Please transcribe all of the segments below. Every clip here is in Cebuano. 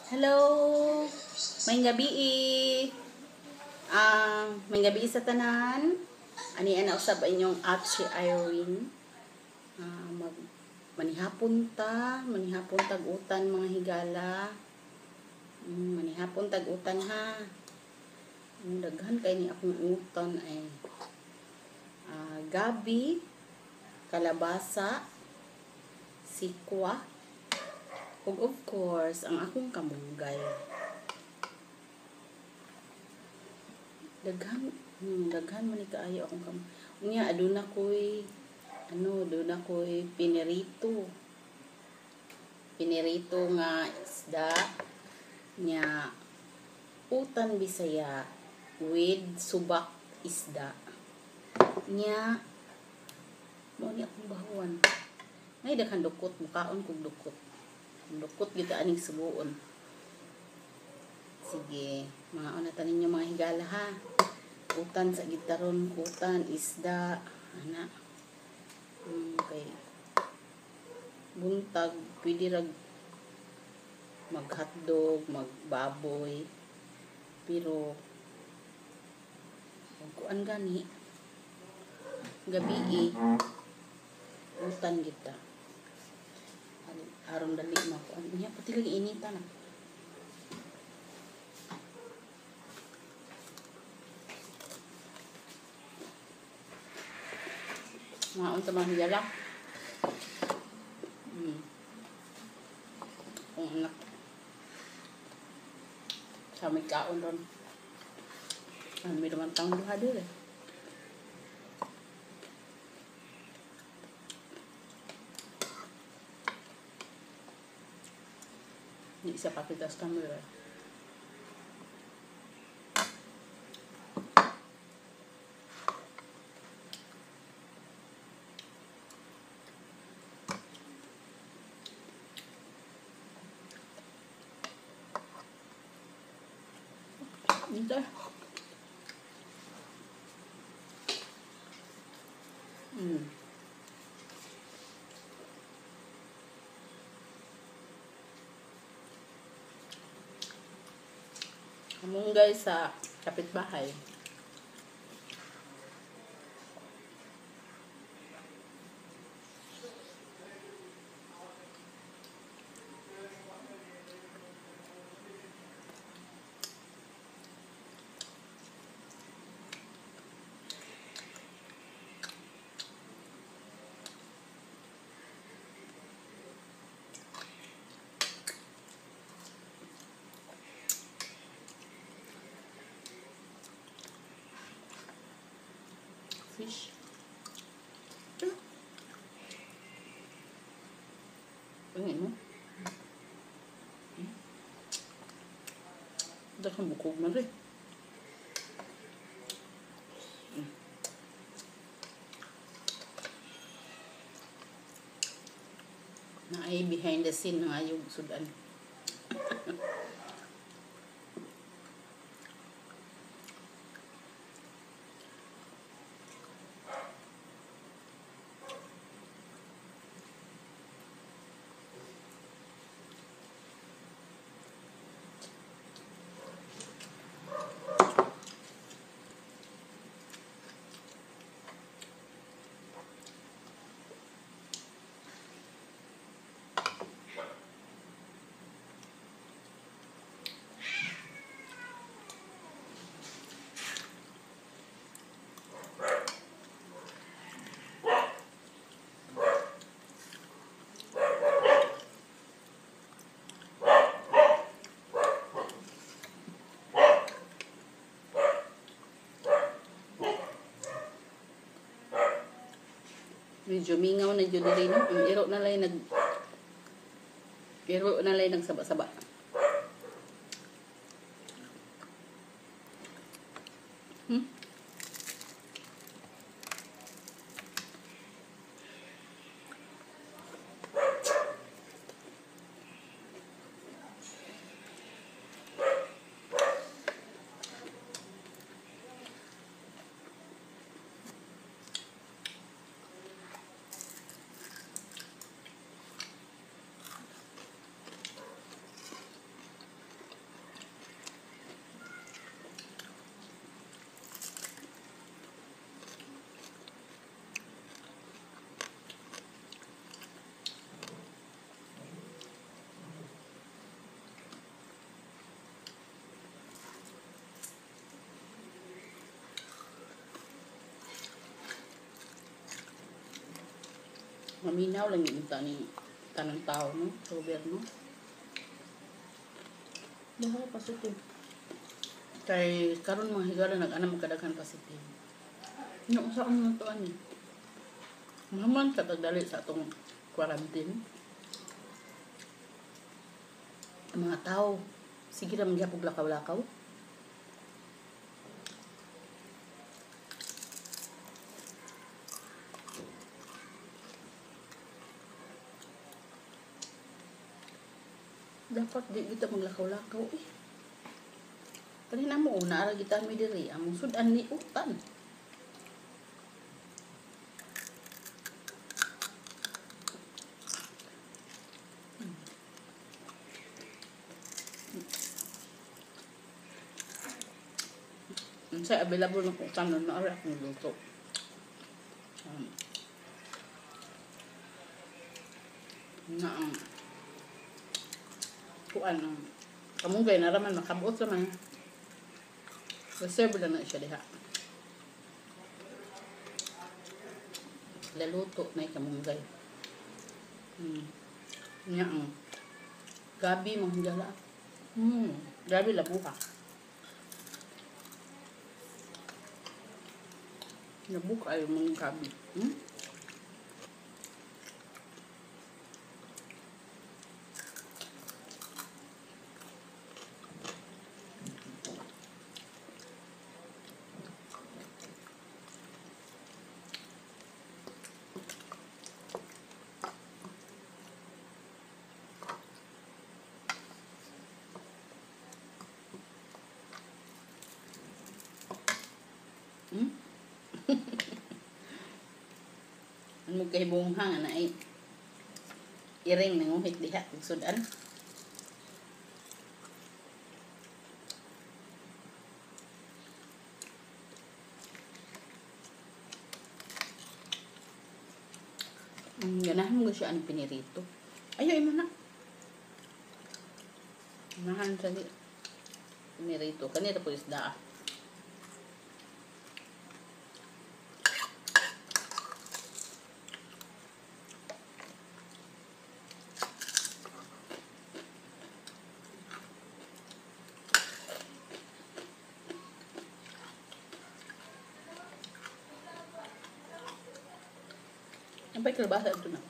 Hello! Maayong gabi. Maayong gabi sa tanan. Ani ana usab inyong Atche Irene. Mag manihapon ta, manihapon tag utan, mga higala. Manihapon tag utan ha. Daghan kay ni akong utan ay gabi, kalabasa, sikwa, ug of course, ang akong kamunggay. Daghan man ni kaayo akong kamunggay. Unya, aduna ko'y pinirito. Pinirito nga isda nya utan Bisaya with subak isda. Nya mao ni akong bahuan. Nay daghan dukot, mukaon kog dukot. Dukot gyud aning subuon. Sige, mga una ta ninyo, mga higala, ha. Utan sa gitaron, utan, isda, ana. Kay buntag pwede rag mag hotdog, magbaboy. Pero og kuan gani gabi eh, utan kita. Aron dali makuan. Niya pati lagi inita na. Maon sa mga higala. Kung anak. Sa may kaon ron. Ay, may naman taong duha diri. Di siya pakita sa camera. Ito. Kamunggay sa kapitbahay. Fish. Ano mo? Daghang bukog man rin. Naay behind the scene nga yung sudan. Medyo mingaw na jud diri, no. Ang iro na lay nagsaba-saba. Maminaw lang yung ni tanang tao, no? Sa gobyerno. Dahil positive. Kay karon mga higala nag-anam magkadaghan positive. Yung usa ang mga tuan ni. Mahaman ka tagdali sa atong quarantine. Ang mga tao, sige ra man gyapon lakaw-lakaw. Dapat di kita maglakaw-lakaw eh. Kanina mo una ara kita mi diri among sud-an ni utan. Unsay available na kung tanon na ara akong luto. Na ang kuan ang kamunggay na raman makabot raman. Reserve lang na siya diha. Laluto na kamunggay. Nya ang gabi mga higala. Gabi labuha. Nabuk ay mga gabi. Ano kay bunghang na ay iring nanguhit diha ug sudan. Ganahan mo siya ang pinirito. Ayaw imo na. Ganahan sa pinirito. Kanira po isda. Ang kalabasa ito na.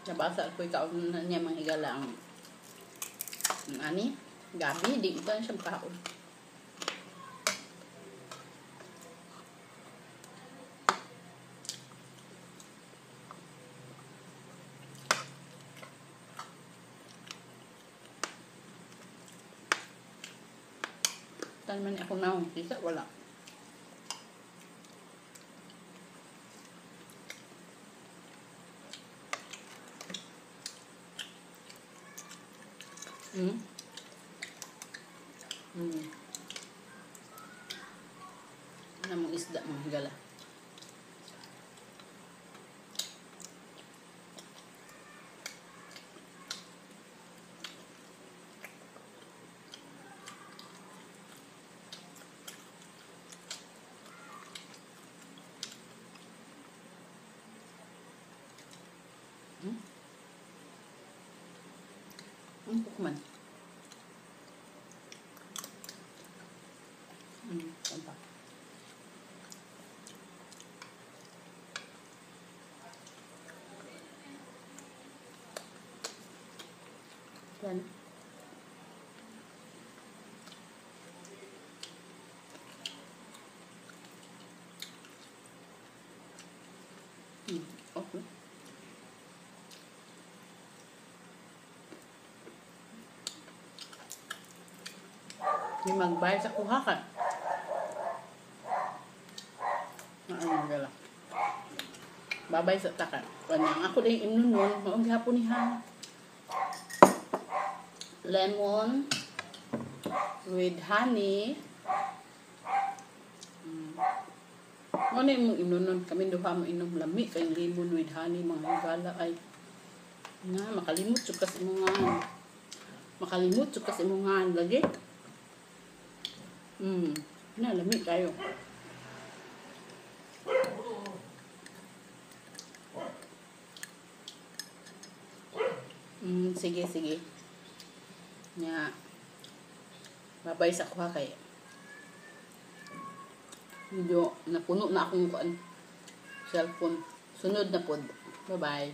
Nabasa ko ikaw na niya mga higala ang ani, gabi, di ito na siyang kaon. Tan man ako naong, kisa wala. Namong isda mga higala. Pukman. Pa. Yan. Okay. May magbayad sa kuha ka. Ano gala. Babay sa taka. Kanang ako din imnon nun, maong gihapon ni ha. Lemon with honey. Ano yung imnon nun? Kami duha mo inom lami kay lemon with honey mga higala ay na makalimot jud kas imong makalimot jud kas imong lagi. Na lami kayo. Sige, sige. Nya. Babay sa kuha kay medyo napuno na akong kuan, cellphone. Sunod na pod. Bye-bye.